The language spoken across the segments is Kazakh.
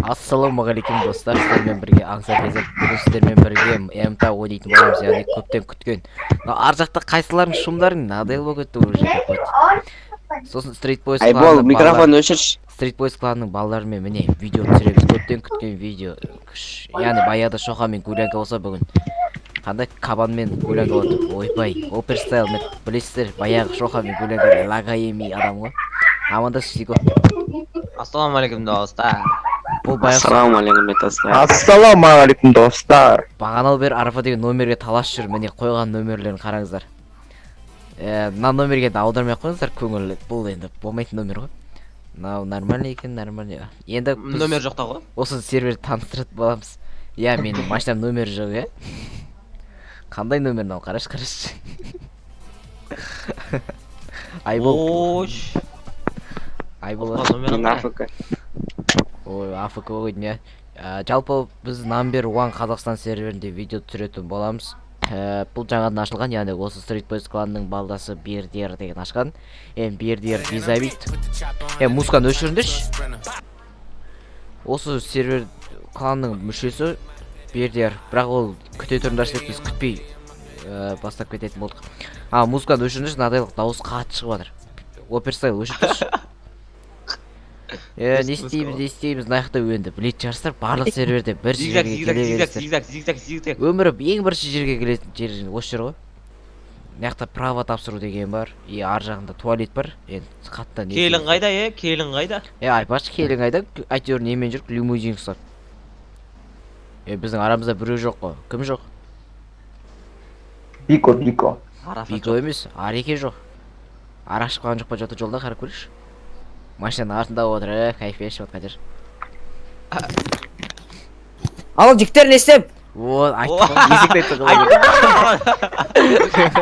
Ассалаумағалейкум, достар! Сіздермен бірге Аңсар Кезек. Бүгін сіздермен бірге МТ ойнайтын боламыз, яғни көптен күткен. Мына ар жақта қайсыларың шумдарың надоел болып кетті уже деп қойды. Сосын Street Boys Айбол, кланының микрофон өшірші. Street Boys кланының балаларымен, міне, видео түсіреміз. Көптен күткен видео. Күш. Яғни баяғыда Шоха мен Гулянка болса, бүгін қандай Кабан мен Гулянка болады. Ойбай, Опер Стайл, мен білесіздер, баяғы Шоха мен Гулянка лагаеми адам ғой. Амандас, Сико. Ассалаумағалейкум, достар. Бұл баяғы Ассалаумағалейкум, достар. Ассалаумағалейкум, достар. Бағаналы бері Арфа деген номерге талас жүр. Міне, қойған номерлерін қараңыздар. Мына номерге де аудармай ақ қойыңыздар көңіл, бұл енді болмайтын номер ғой. Мынау нормальный екен, нормальный. Енді біз Номер жоқ та ғой. осы серверді таныстыратын боламыз. Иә, менің машинам номері жоқ, иә. Қандай номер мынау? Қарашы, қарашы. Айбол. Ош. Айбол. Номер Мен қандай? АФК. Ой, АФК ғой деймін, иә. Жалпы біз Number One Қазақстан серверінде видео түсіретін боламыз. Бұл жаңадан ашылған, яғни осы Street Boys кланының балдасы Бердияр деген ашқан. Енді Бердияр без обид. Музыканы өшіріңдерші. Осы сервер кланның мүшесі Бердияр, бірақ ол күте тұрыңдаршы деп, біз күтпей бастап кететін болдық. А, музыканы өшіріңдерші, мынадай дауыс қатты шығып жатыр. Опер Стайл, өшіріп тұршы. Не істейміз, не істейміз? Мына жақта енді білетін шығарсыздар, барлық серверде бір Зигзаг, жерге зигзаг, келе зигзаг, бересіздер. зигзаг, зигзаг, зигзаг. Өмірі ең бірінші жерге келетін жер осы жер ғой. Мына жақта право тапсыру деген бар, и ар жағында туалет бар. Енді қатты не Келін қайда, е? Келін қайда? Е, айтпашы, келін қайда? Әйтеуір немен жүр, лимузин ұқсап. Е, біздің арамызда біреу жоқ қой. Кім жоқ? Бико, Бико. Арафат Бико жоқ. емес, Ареке жоқ. Арақ ішіп қалған жоқ па жота жолда, қарап көрейікші. Машинаның артында отыр, кайф ішіп жатқан жер. Ал, жігіттер, не істеп? Вот, айттым ғой, есікті айттым ғой.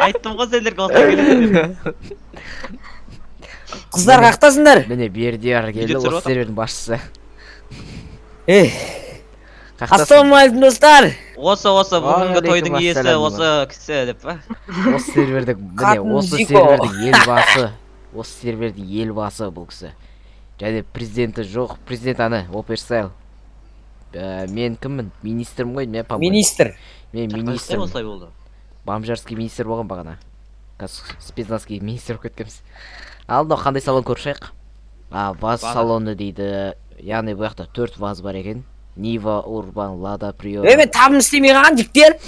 Айттым ғой сендерге, осылай келеді деп. Қыздар, қаяқтасыңдар? Міне, Бердияр келді, Видео түсіріп осы сервердің басшысы. Эй, Қаяқтасың? ассалаумағалейкум, достар. Осы бүгінгі тойдың Уағалейкум иесі ассалам. осы кісі деп па? Осы сервердің, міне, Қатын осы Зико. сервердің елбасы. Осы сервердің елбасы бұл кісі. Және президенті жоқ, президент аны, Опер Стайл. Мен кіммін? Министрмін ғой, мен, по-моему. Министр. Мен министрмін. Осылай болды. Бомжарский министр болған бағана. Қазір спецназский министр болып кеткенбіз. Ал мынау қандай салон, көріп шығайық. А, ВАЗ База. салоны дейді. Яғни бұл жақта төрт ВАЗ бар екен. Нива, Урбан, Лада, Приора. Ей, мен табым істемей қалған, жігіттер.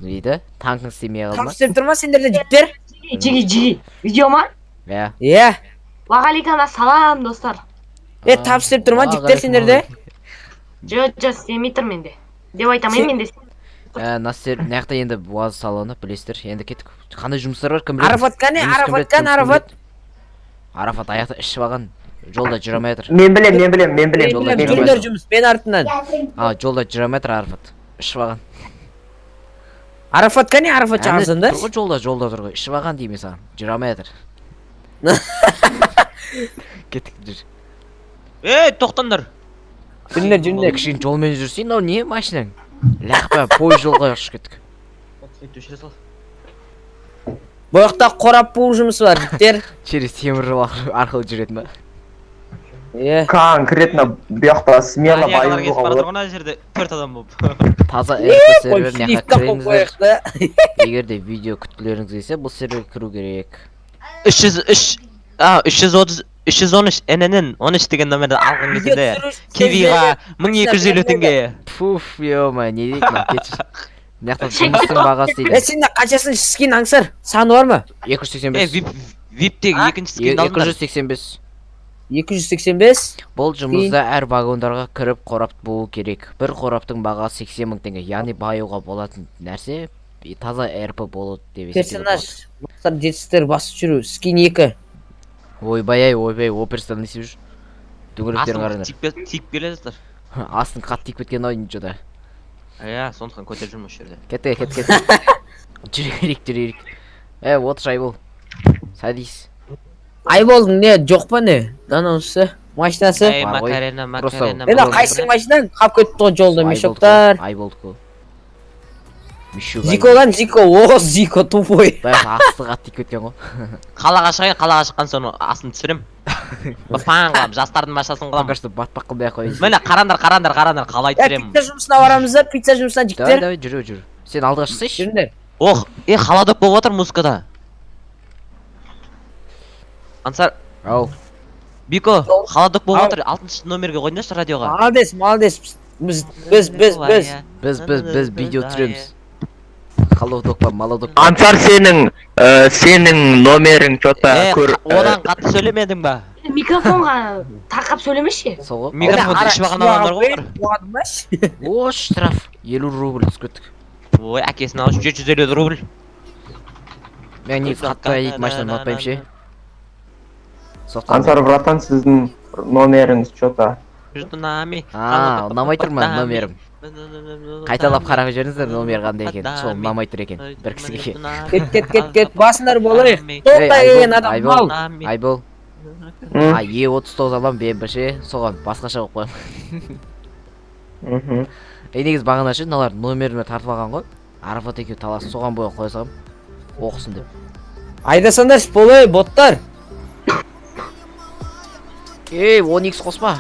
Дейді. Танкің істемей қалды Табым ма? істеп тұр ма сендерде, жігіттер? Жиги, жиги, видео ма? Иә. Иә. Уағалейкум ассалам, достар. Е, табыс істеп тұр ма, жігіттер, сендерде? Жоқ, жоқ, істемей тұр менде деп айта алмаймын менде. Мына мына жақта енді ВАЗ салоны, білесіздер. Енді кеттік. Қандай жұмыстар бар, кім біледі? Арафат кәне, Жұмыс кім Арафат біледі, кәне, жұмыс кім Арафат? біледі? Арафат аяқта ішіп алған. Жолда жүре алмай жатыр. Мен білем, мен білем, мен білем. Жолда Мен жүре білем. Жүріңдер жұмыс, мен артынан. А, жолда жүре алмай жатыр Арафат. Ішіп алған. Арафат кәне, Арафат Әне, шақырсаңдар. тұр ғой жолда, жолда тұр ғой. Ішіп алған деймін саған. Жүре алмай жатыр. Кеттік, жүр. Ей, тоқтаңдар. Жүріңдер, жүріңдер. Кішкене жолмен жүрсең, мынау не машинаң? Лақпа, пойыз жолға ұшып кеттік. Өшіре сал. Бұл жақта қорап буу жұмысы бар, жігіттер. Через темір жол арқылы жүретін ба? Иә. Конкретно бұл жақта смело Аниялар кетіп баюға бара болады. жатыр ғой ана жерде төрт адам болып. Таза РП сервер, мына Лифтті жаққа қойып кіріңіздер. қояйық та. Егер де видео күткілеріңіз келсе, бұл серверге кіру керек. 303, а, 330, 313 ННН 13 деген номерді алған Видео кезінде түсіру Кивиға 1250 теңге. Пуф, ё, не дейді мынау, кетші. Мына жақта жұмыстың бағасы Е, дейді. сенде қаншасын скин, Аңсар? Саны бар ма? 285. Е, вип, виптегі екінші скинді алдыңдар. 285. 285. Бұл жұмыста әр вагондарға кіріп, қорап болу керек. Бір қораптың бағасы 80 мың теңге. Яғни баюға болатын нәрсе и таза РП болады деп есептеуге болады. Персонаж. Достар, жетістіктер басып жүру. Скин 2. Ойбай ай, ойбай, оперстан не істеп жүр? Дөңгелектерін Астын қараңдар. тиіп келе жатыр. Астын қатты тиіп кеткен ау деймін что-то. Иә, сондықтан көтеріп жүрмін осы жерде. Кеттік, кеттік, кеттік. Жүре берейік, жүре берейік. Е, отыршы, Айбол. Садись. Айболдың не, жоқ па, не? Анаусы, машинасы. Ей, Бар ғой. Макарена, Просто Макарена. Е, мына қайсы машинаң? Қалып кетті ғой жолда Айболдікі, мешоктар. Айболдікі. Мишуга. Зикодан Зико, о, Зико тупой. Баяғы асты қатты тиіп кеткен ғой. Қалаға шығайын, қалаға шыққан соң астын түсірем. Паң қылам, жастардың машинасын Пока қылам. что батпақ қылмай ақ қояйын. Міне қараңдар, қараңдар, қараңдар, қалай Е, түсірем. пицца жұмысына барамыз да, пицца жұмысына Давай, жігіттер. давай, жүр, жүр. Сен алдыға шықсайшы. Жүріңдер. Ох, холодок болып жатыр музыкада. Ансар, Ау. Бико, холодок болып Ау. жатыр. 6 номерге қойыңдаршы радиоға. Молодец, молодец. Біз, біз, біз, біз. Біз видео түсіреміз. Холодок па, молодок па. Ансар сенің, сенің номерің чё-то көр. Одан қатты сөйлемедің ба? Микрофонға тақап сөйлемеші. Сол ғой. Микрофонды ішіп алған адамдар ғой олар. О, штраф. 50 рубль түсіп кеттік. Ой, әкесін алып 750 рубль. Мен негізі қатты айдайтын машинаны ұнатпаймын ше. Соқтан. Ансар, братан, сіздің номеріңіз чё-то. Между нами. А, ұнамай тұр ма номерім? Қайталап қарап жіберіңіздер номер қандай екен. Сол ұнамай тұр екен бір кісіге. Кет, кет, кет, кет, басыңдар болайық. Ей, Тоқта Айбол, келген адам Айбол. мал. Айбол. М? А, Е39 аламын BMW ше, соған басқаша қойып қоямын. Мгм. Ей, негізі бағана ше, мыналар номеріме тартып алған ғой. Арафат екеуі таласып соған бойға қоя салғам. Оқысын деп. Айдасаңдаршы болай, боттар. Ей, 10x қоспа.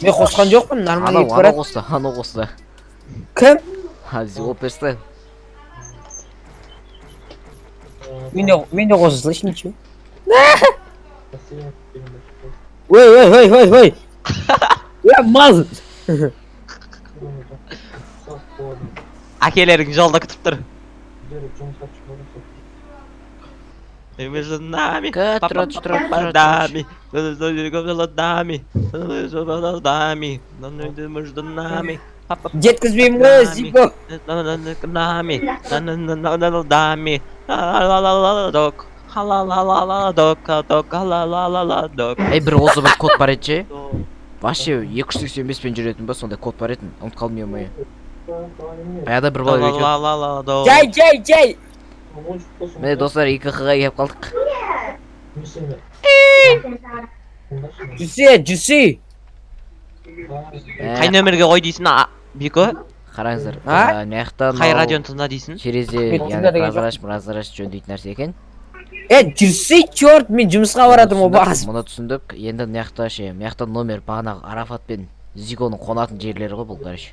Мен қосқан жоқпын, нормально Анау, кетіп анау барады. қосты, анау қосты. Кім? Оперстайл. Мен де қоса салайыншы, ничего. Ой, ой, ой, ой, ой. Е, мал. Әкелерің жолда күтіп тұр. Между нами. Кет, тұра, тұра, тұра, Нами. Нами. Нами. Между нами. Жеткізбеймін ғой, Зико. Нами. Нами. Док. Ла-ла-ла-ла-док, док, ла-ла-ла-ла-док. Ей, бір осы бір код бар еді ше. Вообще 285 пен жүретін ба, сондай код бар еді. Ұмытып қалдым ё-моё. Баяғыда бір бала үйреткен. Ла-ла-ла-ла-док. Жай, жай, жай. Міне достар, 2Х-ға келіп қалдық. Жүрсе, жүрсе. Қай нөмірге қой дейсің, Бико? Қараңыздар. А? Мына жақта Қай мынау радионы тыңда дейсің? Терезе, Мен яғни тыңда деген прозрачный, прозрачный жөндейтін нәрсе екен. Е, жүрсе, черт, мен жұмысқа баратырмын ғой, бас. Мұны түсіндік. Енді мына жақта ше, мына жақта номер бағанағы Арафат пен Зиконың қонатын жерлері ғой бұл, короче.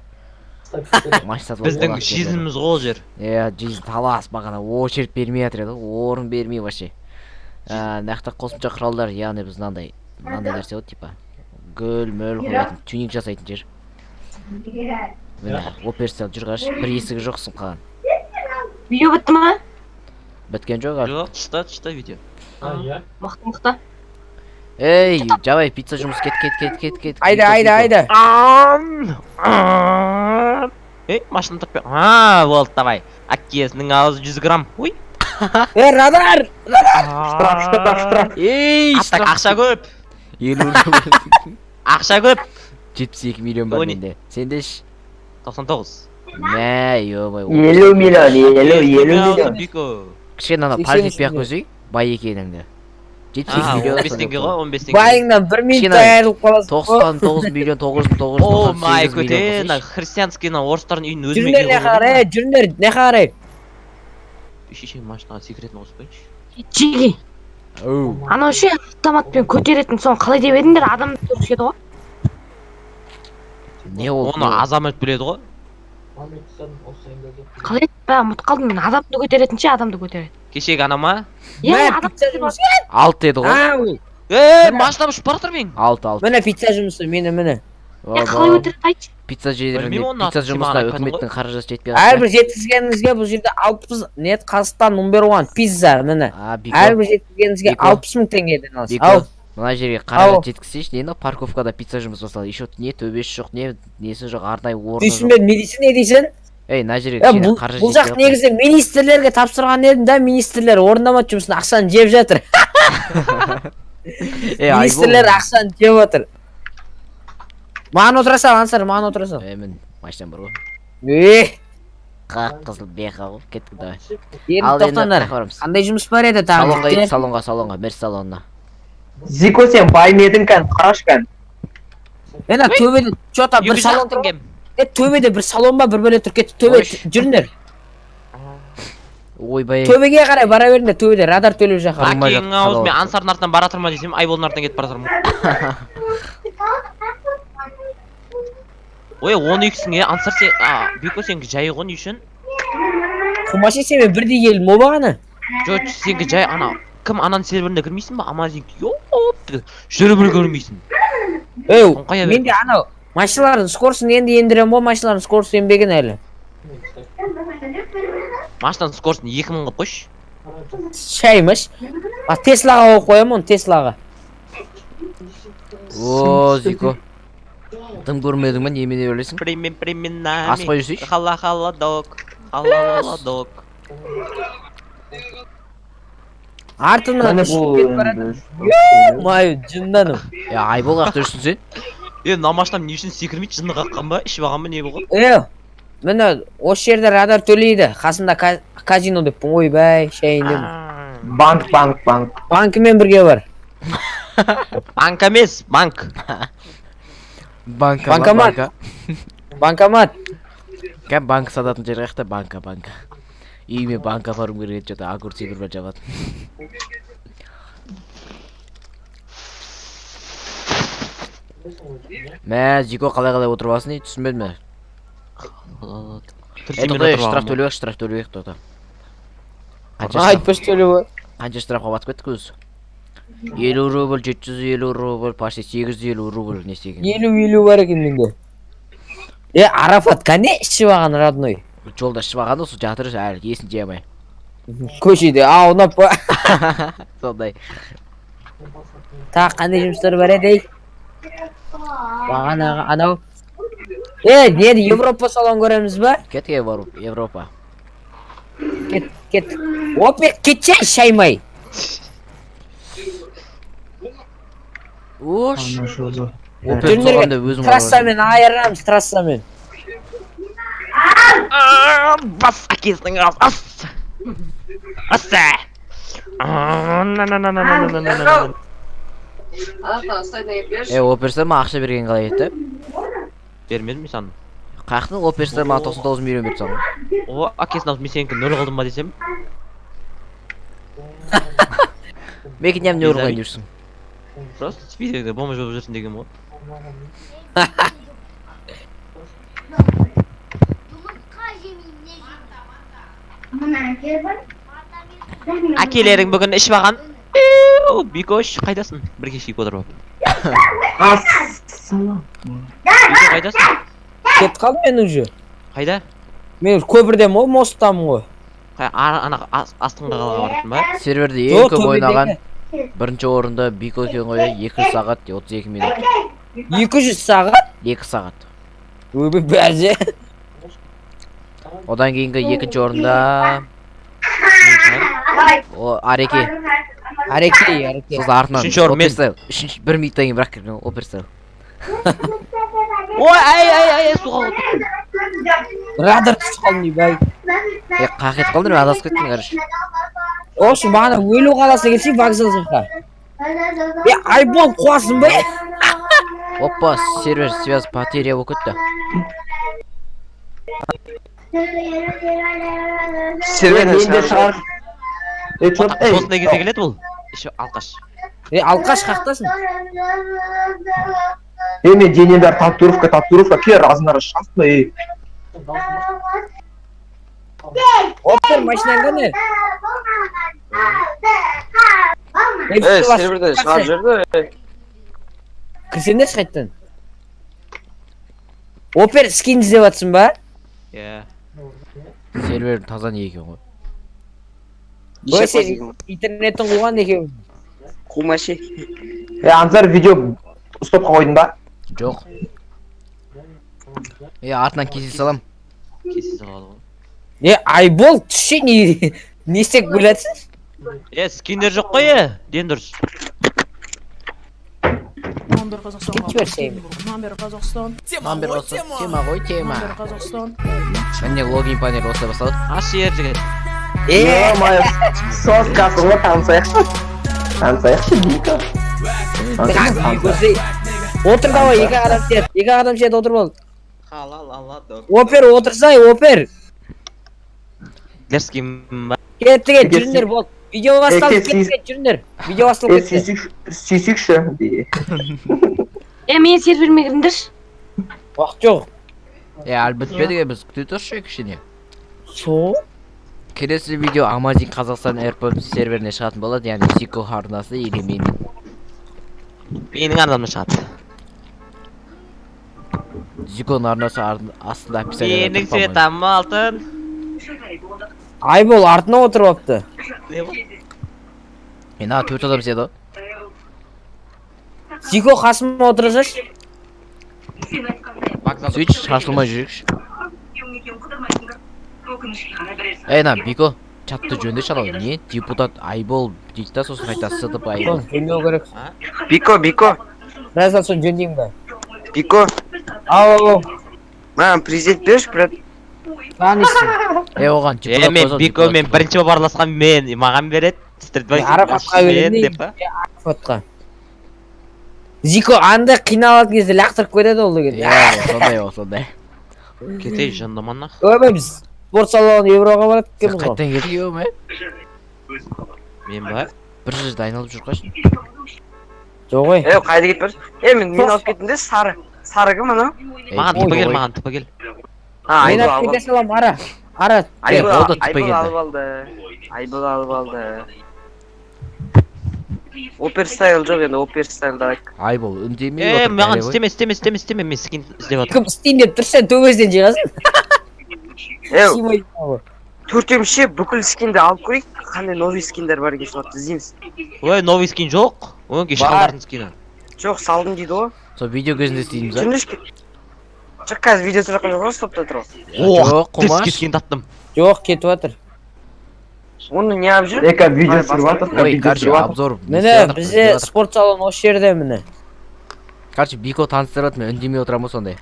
Машина сатып алып Біздің қонатын жерлері. жизніміз ғой ол жер. Иә, жизнь талас бағана очередь бермей жатыр еді ғой, орын бермей вообще. Мына жақта қосымша құралдар, яғни біз мынандай мынандай нәрсе ғой, типа гүл мүл қоятын, тюнинг жасайтын жер. Міне, оперстайл жүр қарашы, бір есігі жоқ сынып қалған. Видео бітті ма? Біткен жоқ әлі. Жоқ, түсті, түсті видео. Мықты, мықты. Ей, жабай, пицца жұмыс, кет, кет, кет, кет, кет. Айда, Бико, айда, Бико. айда. Ей, машина таппай. А, болды, давай. Әкесінің аузы 100 грамм. Ой. Е, радар. Штраф, штраф, штраф. Ей, Аттак, ақша көп. 50 рубль. Ақша көп. 72 миллион бар О, не- менде. Сенде ш? 99. Мә, ё-моё. 50 миллион, 50, 50 миллион. Бико. Кішкене ана 83 палец етпей ақ миллион. қойсай, бай екеніңді. 72 А, миллион. 15 теңге ғой, 15 теңге. Байыңнан бір минутта Кішкене айырылып қаласың ғой. 99 миллион 900 О, май 998 көте, миллион мына қылсайшы. христианский мына орыстардың үйін өзіме Жүріңдер не қарай, жүріңдер не қарай. Шешең машинаға секретін қосып қояйыншы. Жеги. Оу. Анау ше автоматпен көтеретін соң қалай деп едіңдер, адам түседі ғой. Не ол? Оны Азамат біледі ғой. Қалай еді? Бә, ұмытып қалдым мен. Адамды көтеретін ше, адамды көтеретін. Кешегі ана ма? Иә, Мә, адам пицца жұмысы. 6 еді ғой. А, ол. Е, машинам ұшып бара жатыр менің. 6, 6. Міне пицца жұмысы, міне, міне. Е, қалай көтереді айтшы. Пицца жерінде Білмеймін оны, пицца аты сен жұмысына маған айтпадың үкіметтің қаражаты жетпей қалса. Әрбір жеткізгеніңізге бұл жерде 60 нет, Қазақстан номер 1 пицца, міне. А, Бико. Әрбір жеткізгеніңізге Бико. 60 мың теңгеден аласыз. Бико. Ау, Мына жерге қаражат Ау. жеткізсейші, не мынау парковкада пицца жұмыс басталды. Еще не төбесі жоқ, не несі жоқ, арнайы орны дейсің жоқ. бе, не дейсің, не дейсің? Ей, мына жерге Е, кішкене бұл, қаражат бұл жақ жетпей қалды. негізі министрлерге тапсырған едім да, министрлер орындамады жұмысын, ақшаны жеп жатыр. Ей, Айбол. Министрлер ақшаны жеп жатыр. Маған отыра сал, Ансар, маған отыра сал. Е, мін, машинам бар ғой. Е, Қақ қызыл беха ғой, кеттік давай. енді Ал енді тоқтаңдар. қаяққа барамыз? Қандай жұмыс бар еді тағы? Салонға, жігіттер? салонға, салонға, мерс салонына. Зико, сен бай ма едің кән, қараш кән. Ена төбеде чё-то бір 200 салон тұр. теңгем. Е, төбеде бір салон ба, бір бөле тұр, кетті төбе Ой. жүріңдер. Ойбай. Төбеге қарай бара беріңдер, төбеде радар төлеп жаққа. Қармай Әкеңнің жатып аузы, мен қалып. Ансардың артынан бара жатырмын десем, Айболдың артынан кетіп бара жатырмын. Ой, 12-сің, е, Ансар сен, а, Бико сенікі жай ғой, не үшін? Қумашы, сенімен бірдей келдім ғой бағана. Жоқ, сенікі жай, ана, кім ананың серверіне кірмейсің ба? Ама сенікі, ёп, жүріп үлгермейсің. Ей, Қоңқая бер. мен де анау машиналардың скорысын енді ендіремін ғой, машиналардың скорысы енбеген әлі. Машинаның скорысын 2000 қылып қойшы. Шаймыш. А Теслаға қойып қоямын оны, Теслаға. О, Зико. Дым көрмедің ба, немене ойлайсың? Примен, применами. Аспай жүрсейші. Хала халадок. Хала халадок. Артымнан Міне ұшып бұл кетіп барады. енді. Маю, жынданым. Е, Айбол қаяқта жүрсің сен? Е, мына машинам не үшін секірмейді? Жыны қаққан ба? Ішіп алған ба, не болған? Е, міне осы жерде радар төлейді. Қасында казино деппін. Ойбай, шайын дедім. Банк, банк, банк. Банкімен бірге бар. Банк емес, банк. Банка, Банкомат. банка. Банкомат. Кәм банк сататын жер қаяқта? Банка, банка. Үйіме банк апаруым керек еді, что-то огурцы бір бір жабады. Мә, Зико қалай қалай отырып аласың, ей, түсінбедім мен. Е, тоқта, штраф төлейік, штраф төлейік, тоқта. Қанша штраф, Айтпашы төлеу. қанша штрафқа батып кеттік өзі? 50 рубль, 750 рубль, почти 850 рубль не істеген. 50-50 бар екен менде. Е, Арафат қане ішіп алған, родной? Жолда ішіп алған, осы жатыр әлі есін жия алмай. Көшеде аунап. Сондай. Тағы қандай жұмыстар бар еді, ей? Бағанағы анау. Е, не Европа салон көреміз ба? Кеттік Европа, Европа. Кет, кет. Опе, кетші, шаймай. Ош. Анашылды. Опер Жүріңдер, соғанда өзім Трассамен айырамыз, трассамен. Бас әкесінің ас, ас. Ас. На на на на на на на на на. Е, оперстар маған ақша берген қалай еді? Бермедім мен саған. Қаяқтан оперстар маған 99 миллион берді саған? О, әкесінің аузы, мен сенікі нөл қылдым ба десем. Мен не ұрғайын жүрсің? Просто списокте бомж болып жүрсің деген ғой. Әкелерің бүгін ішіп алған. Иу, Бикош, қайдасың? Бірге ішейік отырып алып. Ассалам. Бико, қайдасың? Кетіп қалдым мен уже. Қайда? Мен көпірдемін ғой, мосттамын ғой. Қай, ана астыңғы қалаға баратын ба? Серверде ең Жоқ, көп төбедегі. ойнаған бірінші орында Бико екен ғой, 2 сағат 32 минут. 200 сағат? 2 сағат. Ойбай, бәже. Одан кейінгі екінші орында о Ареке. Ареке, Ареке. Сосын артынан Үшінші орын мен. Оперстайл. Үшінші бір минуттан кейін бірақ кірген Оперстайл. Ой, ай, ай, ай, ай, суға құлап. Радар түсіп қалдым, ойбай. Е, қақ етіп қалдым, мен адасып кеттім, короче. Осы бағана Өлу қаласына келсек, вокзал жаққа. Е, Айбол қуасың ба? Опа, сервер связь потеря болып кетті. Сервер мен де шығар. Е, чё, ей. Осындай кезде келеді бұл. Еще алқаш. Е, алқаш қақтасың. Ей, мен денем бәрі татуировка, татуировка, кер, азынара шығасың ба, ей. Опер, машинаң қане? Ей, серверден шығарып жіберді. Кірсеңдерші қайтадан. Опер, скин іздеп жатсың ба? Иә. Сервер таза не екен ғой. Ой, сен интернеттен қуған екен. Қумашы. Е, Ансар, видео стопқа қойдың ба? Жоқ. Е, артынан кесе салам. Кесе салады ғой. Е, Айбол, түсше, не не істеп келатсың? Е, скиндер жоқ қой, е. Ден дұрыс. Номер Қазақстанға. Кетіп жіберсейм. Номер Қазақстан. Номер осы тема ғой, тема. Номер Қазақстан. Міне логин панель осылай басталады. Аш ер жігіт. Е, Ё-моё, соскасы ғой, танысайықшы. Танысайықшы, Бико. көрсей. Отыр давай, екі адам сиеді. Екі адам сиеді, отыр бол. Халал алладок. Опер, отырсай, опер. Дерзкий ба? Кеттік, жүріңдер, болды. Видео басталып Еке, кетті, жүріңдер. Видео басталып кетті. Сүйсікші. Е, менің серверіме кіріңдерші. Уақыт жоқ. Әлі бітпеді ге, біз күте тұршы кішкене. Со? Келесі видео Amazing Қазақстан RP серверіне шығатын болады, яғни Зико арнасы или менің. Менің арнамнан шығады. Зиконың арнасы астында описаниеда Менің тұр, по-моему. светам алтын. Айбол артына отырып алыпты. Не болды? Мына төрт адам істеді ғой. Зико қасыма отыра салшы. Вокзалда. Сөйтші, шашылмай жүрейікші. Ей, мына Бико, чатты жөндеші анау. Не депутат Айбол дейді да, сосын қайта сытып Айбол. Соны жөндеу керек. Бико, Бико, Біраздан соң жөндеймін ба? Бико. Ау, ау, ау. Маған президент берші, брат. Танисың. Е, оған Е, депутат мен қойсаң, Бико депутат мен қой. бірінші болып араласқан мен, маған береді. Street Boys Арапатқа мен беремін деп па? Арапатқа. Зико андай қиналатын кезде лақтырып кетеді ол деген. Иә, сондай ол, сондай. Кетей жындыман нах. Ойбай, біз спорт салонына Евроға барады Сен екенбіз ғой. қайтадан келдің ё-моё? Мен ба? Бір жерде айналып жүр қашын. Жоқ ой. Е, қайда кетіп бара? Е, мен алып кеттім де, сары. Сары кім анау? Маған Ой, тіпі кел, ой. маған тіпі кел. А, Мен Айбол алып алып кете салам, ара. Ара. Айбол болды, тіпі Айбол келді. алып алды. Айбол алып алды. Опер стайл жоқ енді, опер стайл давай. Айбол үндемей Е, отыр. маған бәрі ғой. істеме, істеме, істеме, істеме, мен скин іздеп жатырмын. Кім істейін деп тұр, сен төбесінен жиғасың. Е, Сыймай ғой. төртеумізше бүкіл скинді алып көрейік. Қандай новый скиндер бар екен, соларды іздейміз. Ой, новый скин жоқ. Өңкей Бар. шалдардың скині. Жоқ, салдым дейді ғой. Сол видео кезінде істейміз а? Түсіндірші. Жоқ, қазір видео түсіріп жатқан жоқ қой, стопта тұр. Жоқ, Теріске Қумаш. скин таптым. Жоқ, кетіп жатыр. Оны не алып жүр? Ека видео түсіріп жатыр. Ой, Видео короче, түсіріп жатыр. обзор. Міне, бізде спорт салоны осы жерде міне. Короче, Бико таныстырады, мен үндемей отырамын ғой сондай.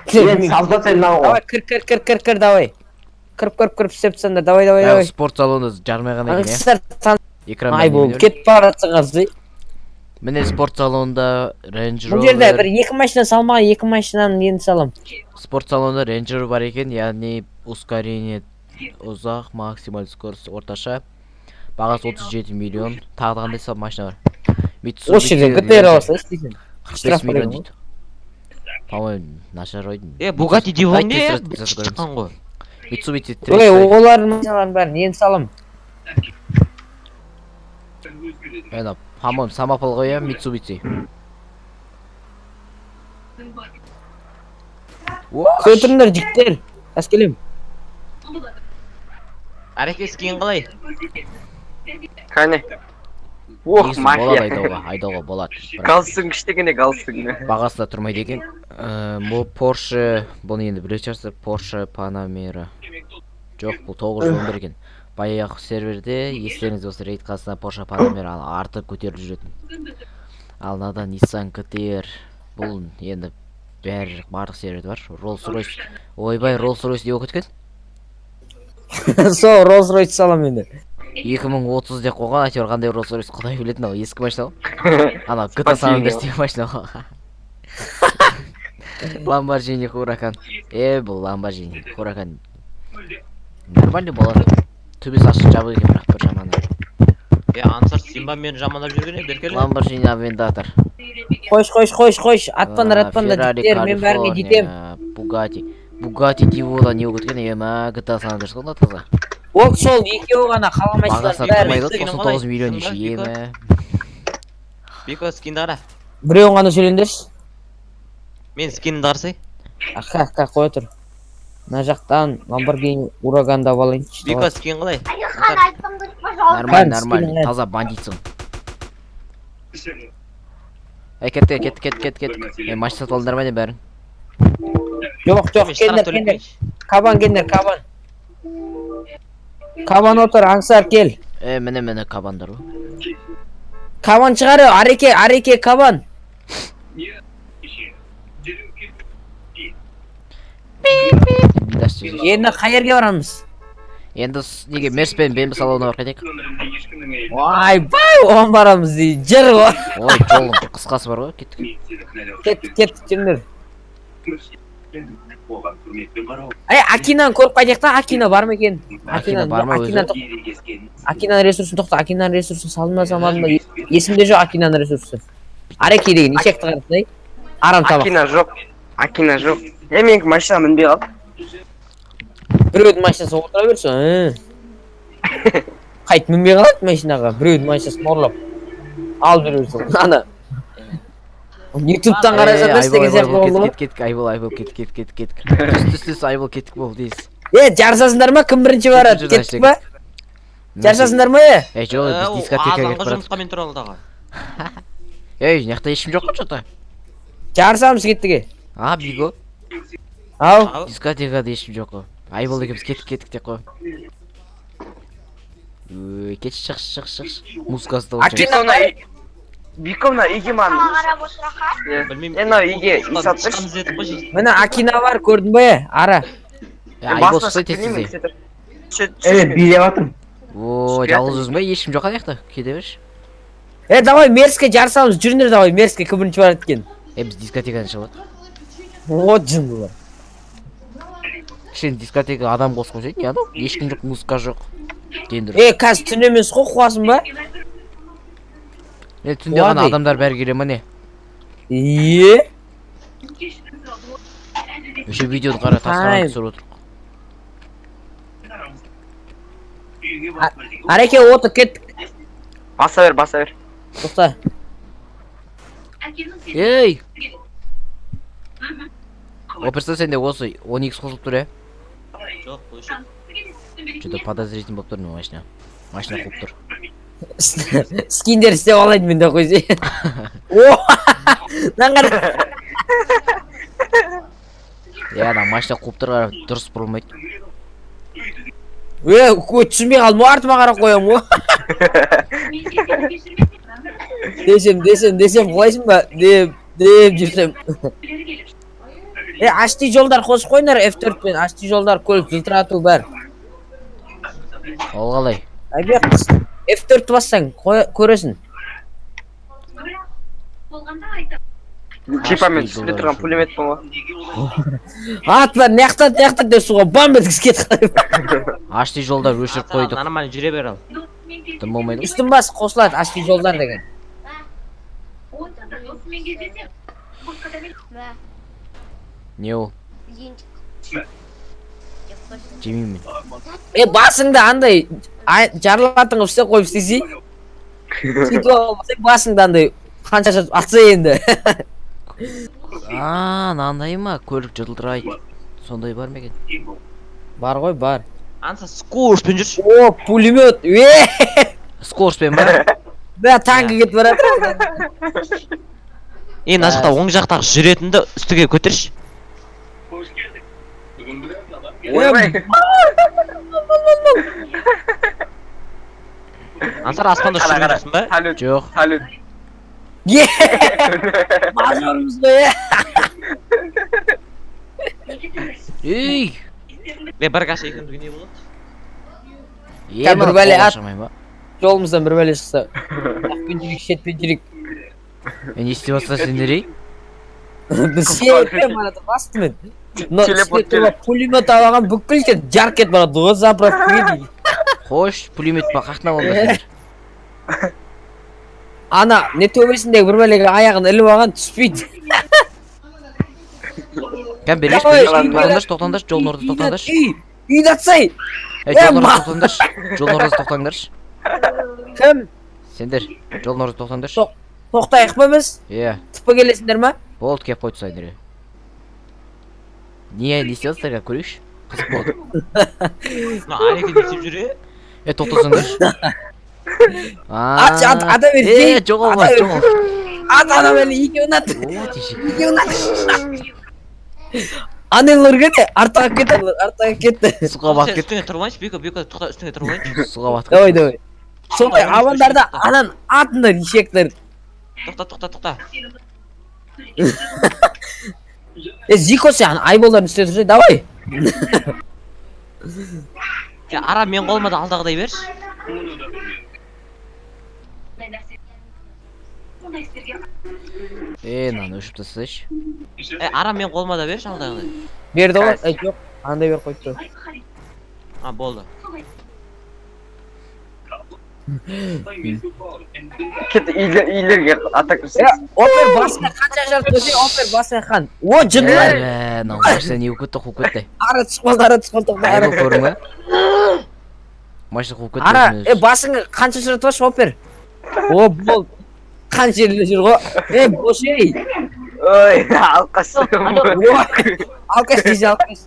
Сен солдат сен мынау ғой. Давай, кір, кір, кір, кір, кір, давай. Кіріп, кіріп, кіріп істеп тастаңдар. Давай, давай, Ә, давай. спорт салоны жармай ғана екен, иә. Аңсар сан Экран Айбол, кетіп бара жатсың қазір. Міне спорт салонында Range Бұл жерде бір Rover, екі машина салмаған, екі машинаны енді салам. спорт салонында Range Rover бар екен, яғни ускорение ұзақ, максималь скорость орташа. Бағасы 37 миллион. Тағы да қандай машина бар? Mitsubishi Осы жерден ГТР аласың, істейсің. 45 штраф миллион бар дейді. По-моему, нашар ғой. Е, Bugatti Devon Давай не? тез тез тез көреміз. Шыққан ғой. Mitsubishi Ой, Tracer. олардың машиналарын бәрін енді салам. Ана, по-моему, самопал ғой, иә, Mitsubishi. Күте тұрыңдар, жігіттер. Қазір келемін. Әреке скин қалай? Қане. Ох, Негізі болады мафия. айдауға, айдауға болады. Бірақ Галстук күшті екен, галстук. бағасы да тұрмайды екен. Бұл Porsche, бұны енді білетін шығарсыздар, Porsche Panamera. Жоқ, бұл 911 екен. Баяғы серверде естеріңізде болса рейд қасына Porsche Panamera арты көтеріліп жүретін. Ал мынада Nissan GT-R. Бұл енді бәрі барлық серверде бар. Rolls Royce. Ойбай, Rolls Royce не болып кеткен? Сол Rolls Royce салам енді. 2030 деп қойған, әйтеуір қандай Rolls Royce құдай білетін ау, ескі машина ғой. Анау GTA San Andreas деген машина ғой. Lamborghini Huracan. Е, бұл Lamborghini Huracan. Нормальный болады. Төбесі ашық жабық екен, бірақ бір жаманы. Е, Ансар, сен ба мені жамандап жүрген еді, бері кел. Lamborghini Aventador. Қойш, қойш, қойш, қойш. Атпаңдар, атпаңдар, Ferrari жігіттер, мен бәріңе жетемін. California, Bugatti. Bugatti Divo-да не болып кеткен? Е, ма, GTA San Andreas ғой таза. Ол сол екеуі ғана қалған Бағасы машиналардың бәрі. тұрмайды ғой, Скині 99 қалай? миллион еще, Сонда, е, ма. Бико, скинді қара. Біреуін ғана сөйлеңдерші. Мен скинімді қарасай. Аха, аха, қоя тұр. Мына жақтан Lamborghini Huracan'ды алып алайыншы. Бико, скин қалай? Нормально, Кән, нормально. скинің Таза бандитсің. Ей, кетті, кетті, кетті, кетті, кетті. Е, машина сатып алдыңдар ма не бәрін? Жоқ, жоқ, Мен штраф келіңдер, төлеп келіңдер. келейінші. Кабан келіңдер, кабан. Кабан отыр, Аңсар кел. Е, міне, міне кабандар ғой. Кабан шығар, Ареке, Ареке, кабан. Енді қай жерге барамыз? Енді неге Мерс пен БМВ салонына барып қайтайық? Ойбай, оған барамыз дейді. Жыр ғой. Ой, жолдың қысқасы бар ғой, кеттік. Кеттік, кеттік, жүріңдер. Ай, Акинаны көріп қайтайық та, Акина бар ма екен? Акина бар ма өзі? Акинаның ресурсын тоқта, Акинаның ресурсын салдым ба, салмадым ба? Есімде жоқ Акинаның ресурсы. Ареки деген ешекті қарасай. Арам тамақ. Акина жоқ. Акина жоқ. Е, менікі машина мінбей қалды. Біреудің машинасына отыра берсін. Қайтып мінбей қалады машинаға, біреудің машинасын ұрлап. Алып жүре берсін. Ана. Ютубтан қарасаң да істеген сияқты болды ғой. Кет, кет, Айбол, Айбол, кет, кет, кет, кет. Түс, түс, түс, Айбол, кеттік бол дейсіз. Е, жарысасыңдар ма? Кім бірінші барады? Жүр, жүр, Кеттік па? Жарысасыңдар ма, е? Ей, жоқ, біз дискотекаға кетіп Азанғы бара жұмысқа мен туралы дағы. Ей, мына жақта ешкім жоқ қой что-то. Жарысамыз кеттік. Е. А, Биго, Ау. Ау. дискотекада ешкім жоқ қой. Айбол екеуміз кеттік, кеттік деп қой. Өй, кетші, шық, шық, шық. Музыкасы да өшір. Бико мына Бико мына үйге маған. Білмеймін. Е, мынау үйге үй сатып Шыққанымыз дедік қой жеке. Міне Акина бар, көрдің бе? Е? Ара. Е, Айбол шықса тез тез. Е, билеп жатырмын. О, жалғыз өзің бе? Ешкім жоқ ана жақта. Кете берші. Е, давай Мерске жарысамыз, жүріңдер давай Мерске кім бірінші барады екен. Е, біз дискотекадан шығып жатырмық. О, жындылар. Кішкене дискотека адам қосып қойсай, не адам? Ешкім жоқ, музыка жоқ. Кендір. Е, қазір түн емес қой, қуасың ба? Е, түнде ғана Қуады. адамдар бәрі келе ма не? Е? Еще видеоны қара тасқаран Ай. түсіріп отырмық. Ареке, отыр, кеттік. Баса бер, баса бер. Тоқта. Ей! Оперса сенде осы 10x қосылып тұр, е? Жоқ, өшір. Что-то подозрительно болып тұр мына машина. Машина қуып тұр. Скиндер істеп алайын мен де қойсай. О! Мынаны қара. Е, ана машина қуып тұр, қара, дұрыс бұрылмайды. Е, түсінбей қалдым, артыма қарап қоямын ғой. Десем, десем, десем, құлайсың ба? Деп, деп жүрсем. Е, HD жолдар қосып қойыңдар F4 пен HD жолдар, көлік жылтырату бәрі. Ол қалай? Айбек, F4 бассаң, көресің. Типа мен түсінде тұрған пулеметпін ғой. Ат бар, неяқта, неяқта деп суға бам еткізіп кетіп қалады. HD жолдар өшіріп қойдық. Нормально жүре бер ал. Тым болмайды ғой. Үстін бас қосылады HD жолдар деген. Не ол? Жемеймін мен. Е, басыңды андай жарылатын қылып істеп қойып істесей. Сөйтіп алмасаң басыңды андай қанша жатып атса енді. А, мынандай ма? Көлік жылтырайды. Сондай бар ма екен? Бар ғой, бар. Анса скоростьпен жүрші. О, пулемет. Е! Скоростьпен ба? Бә, танкі кетіп баратыр. Е, мына жақта оң жақтағы жүретінді үстіге көтерші. Ойбай. Ансар аспанда Қара, ұшып қара. жүрсің ба? Салют, Жоқ. салют. Е! Мажорымыз ғой, е! Ей! Е, бір каша екеумізге не болады? Е, бір бәле ат. Ашамай ба? Жолымыздан бір бәле шықса. Ақпен жүрейік, шетпен жүрейік. Е, не істеп жатсыздар сендер, ей? Біз шетпен баратыр, бастым мен. Мына Телепорт, үстіне тұрып пулемет алған бүкіл жер жарқ кетіп барады ғой, заправкаға дейін. Хош, пулемет па, қаяқтан алдыңдар сендер? Ана, не төбесіндегі бір бәлеге аяғын іліп алған түспейді. Кәм, бергеш, Давай, бергеш, үй тоқтаңдаршы, тоқтаңдаршы, жолдың ортасында тоқтаңдаршы. Үй, үйді атсай. Ей, Е, жолдың ма- ортасында тоқтаңдаршы. Жолдың ортасында тоқтаңдаршы. Кім? Сендер, жолдың ортасында тоқтаңдаршы. Тоқ. Тоқтайық па біз? Е, Тіпі келесіңдер ма? болды, келіп қойды сендер. Не, не істеп жатсыздар, көрейікші. Қызық болды. Мына Ареке не істеп жүр, е? Е, тоқтасаңдаршы. Ат, ат, ата бер, Е, жоғалма, ата бер. жоғал. Ат, ана бер, екеуін ат, О, тешек. екеуін ат. Анелар кетті, артқа кетті, артқа кетті. Суға батып кетті. Үстіңе тұрып алайыншы, Бико, Бико, тоқта, үстіңе тұрып алайыншы. Суға батып Давай, давай. Сондай авандарды анан атыңдар, ешектер. Тоқта, тоқта, тоқта. Е, Зико сен Айболдардың үстіне тұрсай, давай. Е, ара мен қолыма да алдағыдай берші. Е, мынаны өшіріп тастайыншы. Е, Ара, мен қолыма да берші алдағыдай. Берді ғой. Ей, жоқ, андай беріп қойыпты. А, болды. Кет үйлерге атак Е, жасайсың. опер басына қанша жарып қойсай, опер басына қан. О, жындылар. Ә, мынау машина не болып кетті, қуып кетті. Ара түсіп қалды, ара түсіп қалды, тоқта, ара. Айбол көрдің ба? Машина қуып кетті. Ара, өзін е, өзі. басыңа қанша жарып тұршы, опер. О, бол. Қан жерінде жүр ғой. Е, бош ей. Ой, алқаш. Ой, алкаш дейсің, алкаш.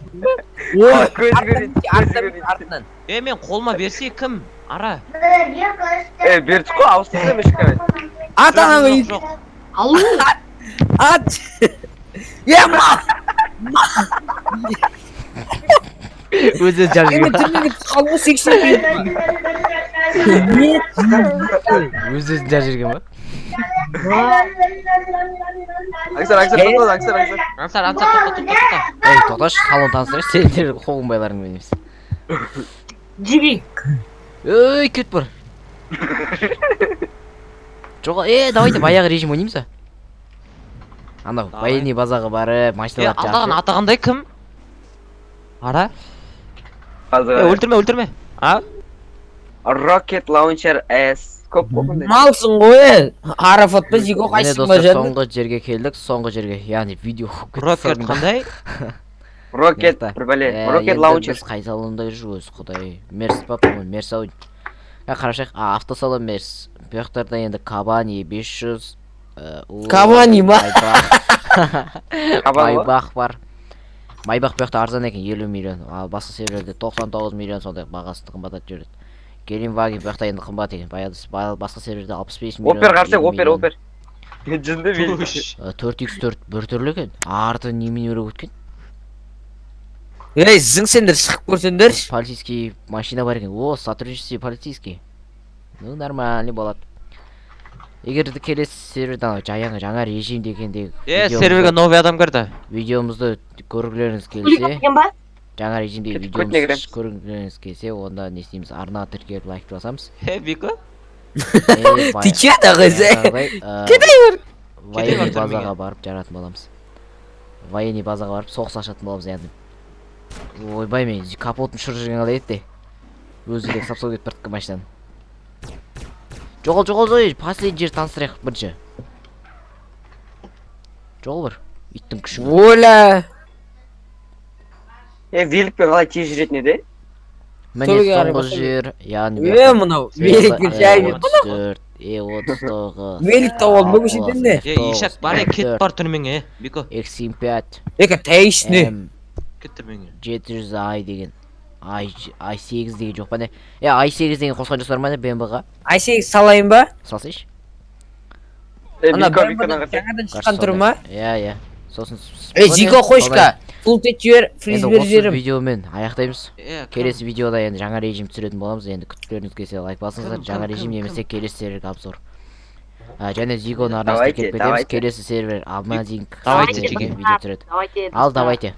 Ой, Көз артынан, көреді, көз артынан, көреді. артынан. Е, мен қолыма берсе кім? Ара. Е, бердік қой, ауыстырсам ешкім. Ат ананы, Жоқ, жоқ. Алу. ат. Е, ма. Өзі жарып Е, мен жіберген. түрмеге түсіп қалдым ғой, 80. Не? Өзі өзін жарып жіберген ба? Аңсар, Аңсар, тоқта, Аңсар, Аңсар. Ансар, Ансар, тоқта, тоқта, тоқта. Ей, тоқташы, салон таныстырайыншы, сендер қоғынбайларыңмен емес. Джиби. Ей, кет бар. Жоқ, е, давайте баяғы режим ойнаймыз ба? Анау, Давай. военный базаға барып, Е, машиналарды алдаған жарып. аты қандай кім? Ара? Е, Қазір. өлтірме, өлтірме. А? Rocket Launcher S. Көп қой бұндай. Малсың ғой, е. Арафат па, Зиго Міне қайсың ба достар, жандым? соңғы жерге келдік, соңғы жерге, яғни видео қуып кетті Рокет соңында. қандай? Rocket Мықты. бір бәле. Ә, Rocket енді Launcher. Біз қай салонда жүрміз, құдай. Мерс па, по-моему, Мерс ау. Ә, қарашайық, а, автосалон Мерс. Бұл жақтарда енді Кабани 500, Кабани ма? Майбах. Кабан ғой? Майбах бар. Майбах бұл жақта арзан екен, 50 миллион. Ал басқа серверлерде 99 миллион, сондай бағасы қымбаттап жүреді. Гелендваген бұл жақта енді қымбат екен. Баяғыда басқа серверде 65 миллион. Опер қарасақ, 50 опер, миллион. опер. Жынды бел. 4x4 бір түрлі екен. Арты немен өріп өткен? Ей, зың сендер шығып көрсеңдерші. Полицейский машина бар екен. О, сотрудничество полицейский. Ну, нормальный болады. Егер де келесі серверде анау жаңа режим дегенде Е, серверге новый адам кірді. Видеомызды көргілеріңіз Көлік келсе, деген ба? жаңа режимдегі Кетіп көтіне видеомызды кіреміз. көргілеріңіз келсе, онда не істейміз? Арна тіркеліп лайк басамыз. Е, Бико? Е, Ты че тағысы? Кете Военный бар түрмеге. базаға барып жаратын боламыз. Военный базаға барып соғыс ашатын боламыз яғни. Ойбай, мен капотын ұшырып жүрген қалай еді де. Өзі де сап-сау кетіп бара машинаның. Жоғал, жоғал, жоғал, последний жер таныстырайық бірінші. Жоғал бір. Иттің күші. Оля. Е, великпен қалай тез жүретін еді? Міне Төрге қарай соңғы басқа жер, яғни Е, мынау великпен жай Е34, Е39. Велик тауып алдым ба көшеден де? Е, ешак бар, е, кет бар түрмеңе, е, Бико. X75, Екі тәйішіне. М Кет түрмеңе. 700 ай деген. Ай i8 деген жоқ па не? Е, i8 деген қосқан жоқсыздар ма не BMW-ға? i8 салайын ба? Салсайшы. Е, Ана Бико, Бикодан BMW-дан қарасақ. жаңадан шыққан түрі ма? Иә, иә. Сосын Ей, Зиго қойшка. Фул тет жібер, фриз Енді беріп осы жіберем. видеомен аяқтаймыз. Е, кім? Келесі видеода енді жаңа режим түсіретін боламыз. Енді күткілеріңіз келсе лайк басыңыздар. Кім, Жаңа кім, режим кім, немесе келесі серверге обзор. А, және Зигоның арнасына Давайте, тіркеліп кетеміз. давайте. Келесі сервер Amazing Давайте, серверінде жеке. видео түсіреді. Давайте. Ал достар. давайте.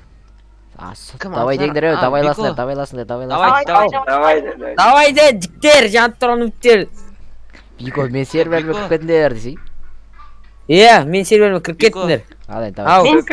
Кім, Давай Абзар? деңдер, А, давайласыңдар, Бико. давайласыңдар, давайласыңдар. Давай, давай. Давай, давай. Давай де, жігіттер, жанып тұрған үміттер. Бико, мен серверіме Бико. кіріп кетіңдер десей. Иә, мен серверіме кіріп Бико. кеттіңдер. Ал енді давай. Ау. Мен